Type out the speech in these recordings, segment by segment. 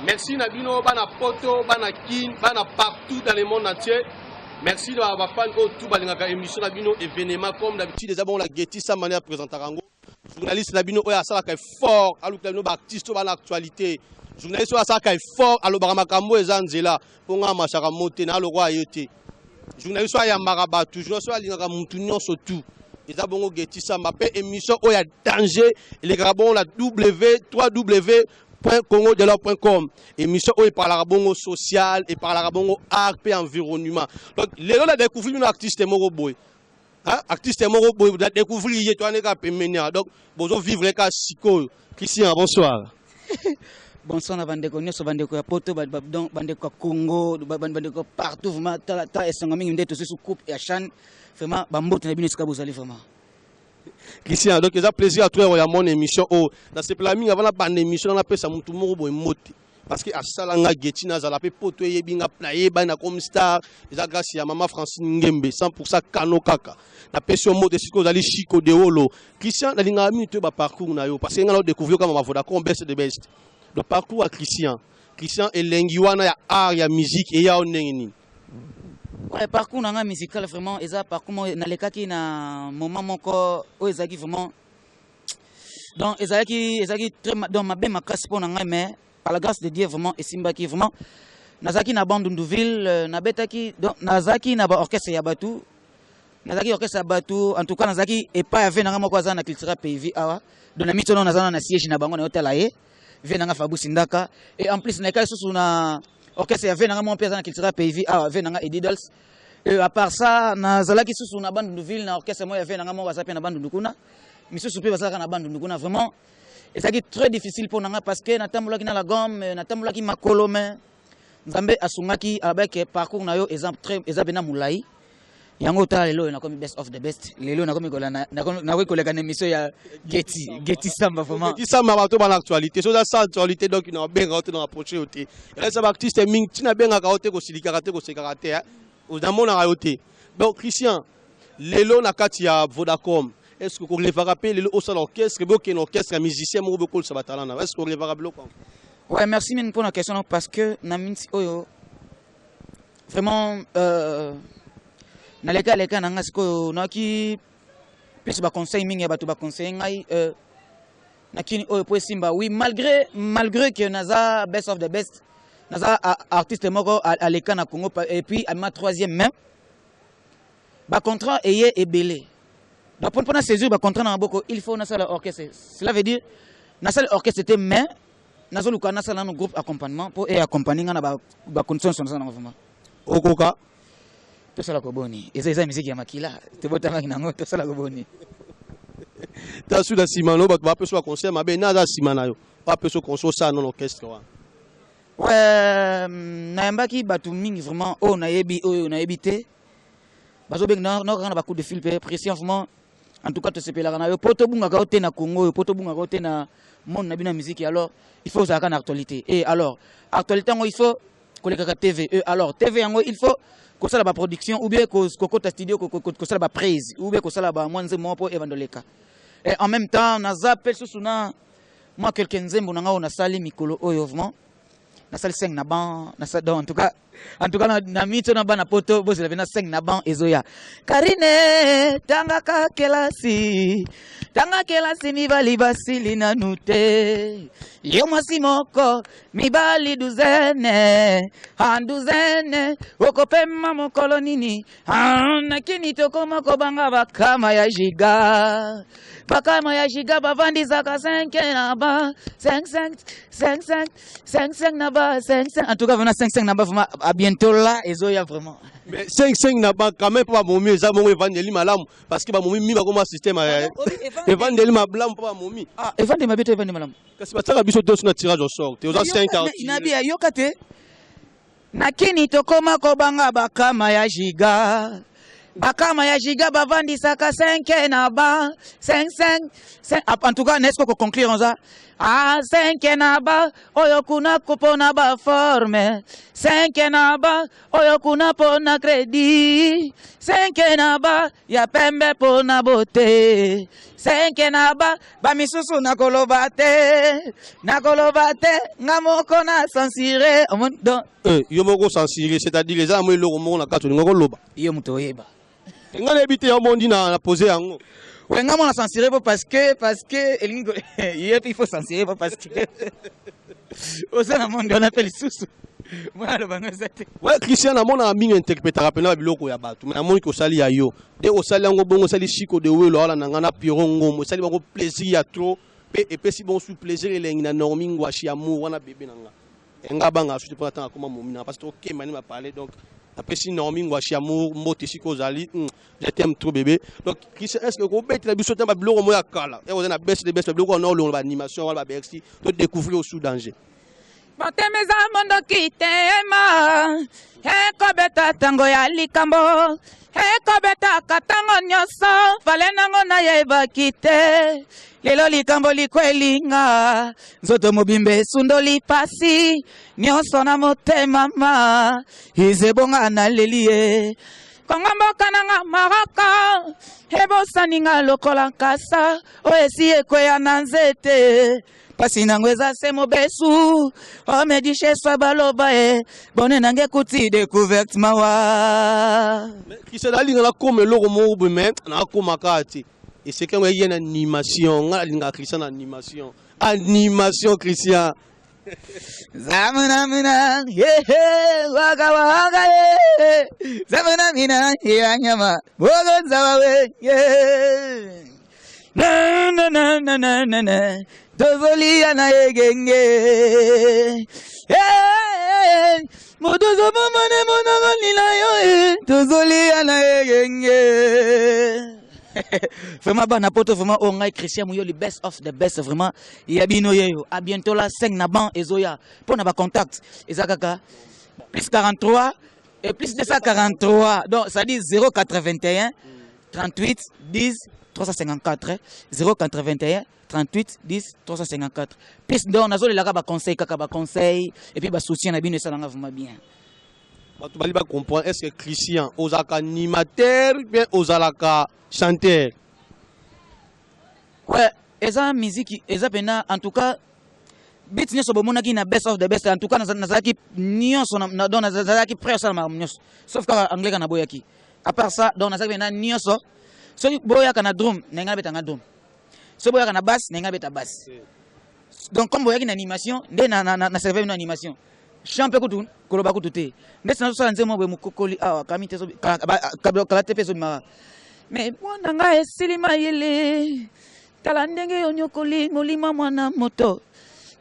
Merci na bino bana poto, bana Kin, bana partout dans le monde entier. Merci na ba fans oyo tout balingaka émission na bino événement. Comme d'habitude, eza bongo la Getty Samba nde apresentaka yango. Journaliste na bino oyo asalaka effort alukela bino baartiste oyo bana actualité. Journaliste oyo asalaka effort alobaka makambo oyo eza nzela mpo nga amasaka mo te na alokwa ye te. Journaliste oyo ayambaka bato, journaliste oyo alingaka mutu nyonso tout. Eza bongo Getty Samba mpe émission oyo ya danger elekaka bongo na w 3 w.congodialogue.com. Émission oyo eparlaka bongo social, eparlaka bongo art mpe environnement. Donc lelo na découvrir bino artiste moko boye. Hein? Artiste moko boye na découvrir ye towana kaka pembeni awa. Donc bozovivre kaka sikoyo. Christian, bonsoir. Bonsoir na bandeko nyonso, bandeko ya poto, donc bandeko ya Congo, bandeko partout. Vraiment, tala ta esengo mingi nde tosusu coupe ya CHAN. Vraiment, bambote na bino esika bozali vraiment. Christian, donc eza plaisir à toi ya mon émission oyo. Nasepela mingi avant nabanda émission, napesa mutu moko boye mbote parce que asala nga Getty nazala mpe poto, eyebi nga, nayebani na comme star, eza grâce ya mama Francine Ngembe 100 kano kaka. Napesi yo mbote sikoyo ozali Chico Deolo. Christian, nalingaka mingi toyeba parcours na yo parce que nga na découvrir kama Bavodacom best de best. Donc parcours ya Christian, Christian elengi wana ya art ya musique eya yo ndenge nini? Ouais, parcours na nga musical vraiment eza parcours moko nalekaki na moment moko oyo ezalaki vraiment, donc ezalaki très donc mabe makasi mpo na ngai, mais par la grâce de Dieu vraiment esimbaki. Vraiment, nazalaki na Bandunduville, nabetaki, donc nazalaki na baorchestre ya bato, nazalaki orchestre ya bato. En tout cas, nazalaki epai ya vieux na ngai moko aza na Cultura Pays awa. Donc na mitono naza na siège na bango, nayotala ye, vieux na ngai Fabusi Ndaka. Et en plus nayekaki lisusu na orchestre ya vieux na ngai moko mpe aza na Cultura Pays awa, vieux na ngai Edidols. Et à part ça, nazalaki susu na Bandunduville na orchestre moko ya vieux na ngai moko aza mpe na Bandundu kuna, misusu mpe bazalaka na Bandundu kuna. Vraiment, ezalaki très difficile mpo na ngai parce que natambolaki na la gomme, natambolaki makolo, mais Nzambe asungaki alobaki parcours na yo eza très, eza pena molai. Yango otala lelo oyo nakomi best of the best. Lelo nakomi nakoki koleka na émission ya Getty Samba vraiment. Getty Samba, bato bana actualité, so oza sans actualité, donc na babengaka yo te, na approche yo te. Eza baartiste mingi ntina abengaka yo te, kosilikaka te, kosekaka te, namonaka yo te. Donc Christian, lelo na kati ya Vodacom, est ce que korêvaka mpe lelo osala orchestre, bokende orchestre ya musicien moko, bokolisa batalent na? Est ce que korêvaka biloko yango? Ouais, merci mingi mpona question parce que na minti oyo vraiment naleka aleka na ngai sikoyo, nayaki plus baconseil mingi ya bato baconseille ngai na kini oyo po esimba. Oui, malgré que naza best of the best, naza artiste moko aleka na Congo et puis amema troisième, même bacontrat eye ebele. Donc mpona saisir bacontrat na maboko, il faut nasala orchestre. Cela veut dire nasala orchestre te, mais nazoluka nasala nano groupe accompagnement mpo e accompagne nga na bacondition nyonso nasala nango vraiment. Okoka? Tosala koboni, eza musique ya makila, tobotamaki nango, tosala koboni. Tasu na nsima no bato bapesa baconseil mabe na aza nsima na yo, bapesa conseil osala nono orchestre wana. Ouais, nayambaki bato mingi vraiment, oyo nayebi, oyo nayebi te, bazobenga nakaka na bacoup de fil mpe Christian, vraiment, en tout cas tosepelaka na yo po tobungaka yo te na Congo oyo, po tobungaka yo te na monde na bino ya musique. Alors il faut ozalaka na actualité et alors actualité yango il faut kolekaka TV et alors TV yango il faut kosala baproduction ou bien kokota studio, kosala baprise ou bien kosala bamwa nzembo moko mpo ebanda oleka. Et en même temps naza mpe lisusu na mwa quelque nzembo na ngai oyo nasali mikolo oyo. Vraiment, nasali 5 na ban, donc en tout cas na mito na bana poto, bozela mpe na 5 na ban ezoya. Karine, tangaka kelasi, tanga kelasi, mibali basili nanu te. Yo mwasi moko, mibali douzaine en douzaine, okopema mokolo nini? Nakini tokoma kobanga bakama ya giga, bakama ya giga bavandisaka 5 na ba 5 5 5 5 5 5 na ba 5 5. En tout cas vraiment, 5 5 na ba vraiment, à bientôt là, ezoya vraiment. Mais 5 5 na ba quand même mpo bamomi eza bongo evandeli malamu parce que bamomi mi bakoma système evandeli malamu mpo bamomi. Ah, evandeli mabe to evandeli malamu? Kasi batiaka biso toso na tirage au sort te, oza 5. Nabi ayoka te, nakini tokoma kobanga bakama ya giga, bakama ya giga bavandisaka 5 na ba 5 5 5. En tout cas naeske koconclure oza ah 5 na ba oyo kuna mpona baforme, 5 na ba oyo kuna mpona crédit, 5 na ba ya pembe mpona bote. Senke na ba bamisusu nakoloba te, nakoloba te, nga moko na censure. Omoni donc. Yo moko censuré, c'est-à-dire eza na mwa eloko moko na kati olinga koloba. Yo moto oyeba. Nga nayebi te, yo mondi na pose yango. Ouais, nga mona censuré po parce que elingi ye mpe il faut censurer po parce que oza na monde wana mpe lisusu mwana aloba ngo eza te. Ouais, Christian, namonaka mingi interprétaka mpena babiloko ya bato, mais namoni kosali ya yo nde osali yango bongo. Osali Chiko de Welo awa na nga na Piero Ngomo, esali bango plaisir ya trop, mpe epesi bongo su plaisir elengi na Normi Ngwashi Amour wana, bebe na nga. Nga banga suti mpona ntango akoma momi na parce que tokemba nde bapale. Donc napesi Normi Ngwashi Amour mbote esika ozali. Je t'aime trop, bébé. Donc Christian, est ce que kobetela biso te babiloko moko ya kala e oza na best de best, babiloko wana olongola baanimation wana, babercy, to découvrir au sous danger? Motema eza mondoki tema, ekobeta ntango ya likambo, ekobetaka ntango nyonso. Fale nango nayebaki te, lelo likambo likwelinga, nzoto mobimba esundoli pasi nyonso na motema. Ma izebonga naleli ye Kongo, mboka nanga Maraka ebosani nga lokola nkasa oyo esi ekweya na nzete. Pasi nango eza se mobesu omedisheswa baloba e bone nange ekuti découverte mawa. Christian, nalinga nakoma eloko moko boye, mais nakoma kaka te. Eseki yango eye na animation. Nga nalingaka Christian na animation, animation, Christian. Zamunamina yehe waka waka ye, zamunamina ya nyama bogo nzawawe ye, na na na na na na na, tozolia na egenge. Eh, motozo bomone monoko lila yo e, tozolia na egenge. Vraiment, bana poto, vraiment oyo ngai Christian Muyoli, best of the best, vraiment ya bino yeyo. À bientôt la 5 na ban ezoya. Mpo na bacontact eza kaka plus 43 et plus 243, donc ça dit 081 38 10 354, 081 38 10 354. Plus donc nazolelaka baconseil, kaka baconseil et puis basoutien na bino esalanga vraiment bien. Bato bali bacomprendre, est ce que Christian ozalaka animateur bien, ozalaka chanteur? Ouais, eza musique, eza mpena. En tout cas, bit nyonso bomonaki na best of the best, en tout cas nazalaki nyonso, donc nazalaki prêt osala makambo nyonso, sauf kaka anglais kaka naboyaki. À part ça, donc nazalaki mpena nyonso. Soki boyaka na drum na ngai, nabetanga drum. Soki boyaka na basse na ngai, nabeta basse. Donc comme boyaki na animation nde na serve bino animation, chant mpe kutu koloba kutu te. Ndeti nazosala nzembo boye, mokokoli awa kami te, kala te mpe ezobimaka. Mais mwana ngai esili mayele, tala ndenge onyokoli molima mwana moto.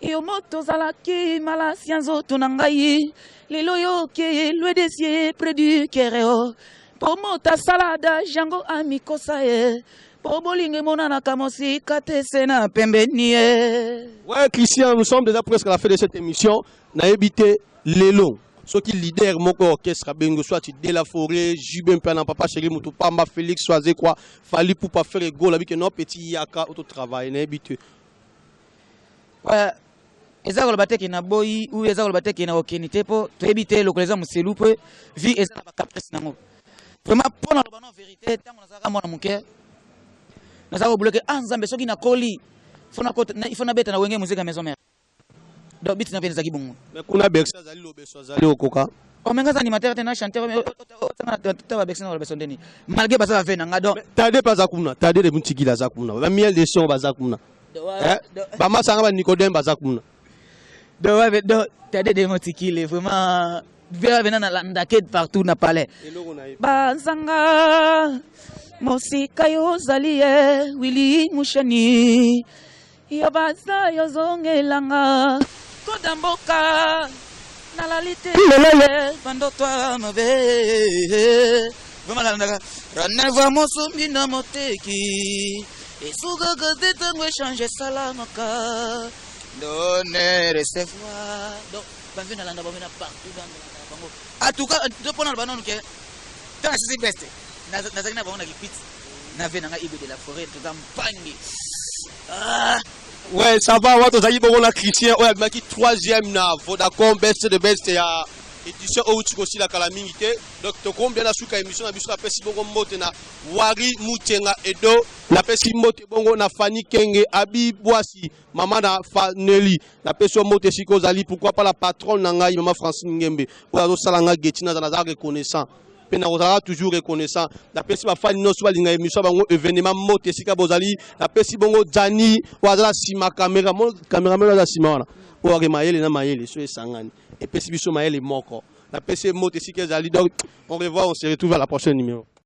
Yo moto ozalaki malasi ya nzoto na ngai, lelo yoke loin des yeux, près du cœur. Mpo moto asalada jango amikosa ye, mpo bolingo emonanaka mosika te, se na pembeni ye. Ouais, Christian, nous sommes déjà presque à la fin de cette émission. Nayebi te, lelo soki leader moko orchestre abengi, soit De La Forêt, JB Mpiana, Papa Chéri, Mutu Pamba, Félix Soise quoi, Fally Ipupa, Ferre Gola, bike no petit yaka auto travail, nayebi te. Ouais, eza koloba te ke na boyi ou eza koloba te ke na okeni te, mpo toyebi te lokolo eza moselu, mpo vie eza na bacaprice nango. Vraiment, mpo na loba no vérité, ntango nazalaka mwana moke, nazalaka kobloquer: ah Nzambe, soki nakoli, il faut nabeta na Wenge Musica Maison Mère. Donc biti na mpe ezalaki bongo. Mais kuna Bercy azali, Lobeso azali, okoka? Omenga aza animateur te na chanteur, ta babercy na Lobeso ndeni, malgré baza bave na nga donc. Tade mpe aza kuna, Tade de Mutikili aza kuna, bamiel de son baza kuna, bamasanga banicodème baza kuna. Donc ouais, donc Tade de Motikile, vraiment vera vena nalandake partout na palais. Eloko na ye. Banzanga mosika yo ozali ye Wili Musheni, yo baza yozongelanga koda mboka, nalali te lelo ye bandoto ya mabe. Vraiment nalandaka rendez-vous mosombi na moteki esukaka te, ntango échange esalamaka, donner recevoir. Donc bamve nalanda bango na partout, nalanda bango. En tout cas, mpona loba nanu ke ntango nasisi best, nazalaki na bango na kipiti na ve nanga Ibe de la Forêt, toza mpangi. Ah! Ouais, ça va. Wa tozalaki bongo na Christian oyo abimaki troisième na Vodacom best de best ya Édition oyo uti kosila kala mingi te. Donc tokombia na suka émission na biso. Napesi bongo mbote na Wari Mutenga Edo, napesi mbote bongo na Fani Kenge Abi Bwasi, mama na Faneli, napesi yo mbote esika ozali. Pourquoi pas la patronne na ngai, mama Francine Ngembe, oyo azosala ngai geti, naza naza reconnaissant mpe nakozalaka toujours reconnaissant. Napesi bafani nyonso balinga émission bango événement mbote esika bozali. Napesi bongo Jani oyo aza na nsima caméra, cameraman oyo aza nsima wana, oyo ake mayele na mayele so esangani epesi biso mayele moko. Napesi ye mbote esika ezali. Donc on revoit, on se retrouve à la prochaine numéro.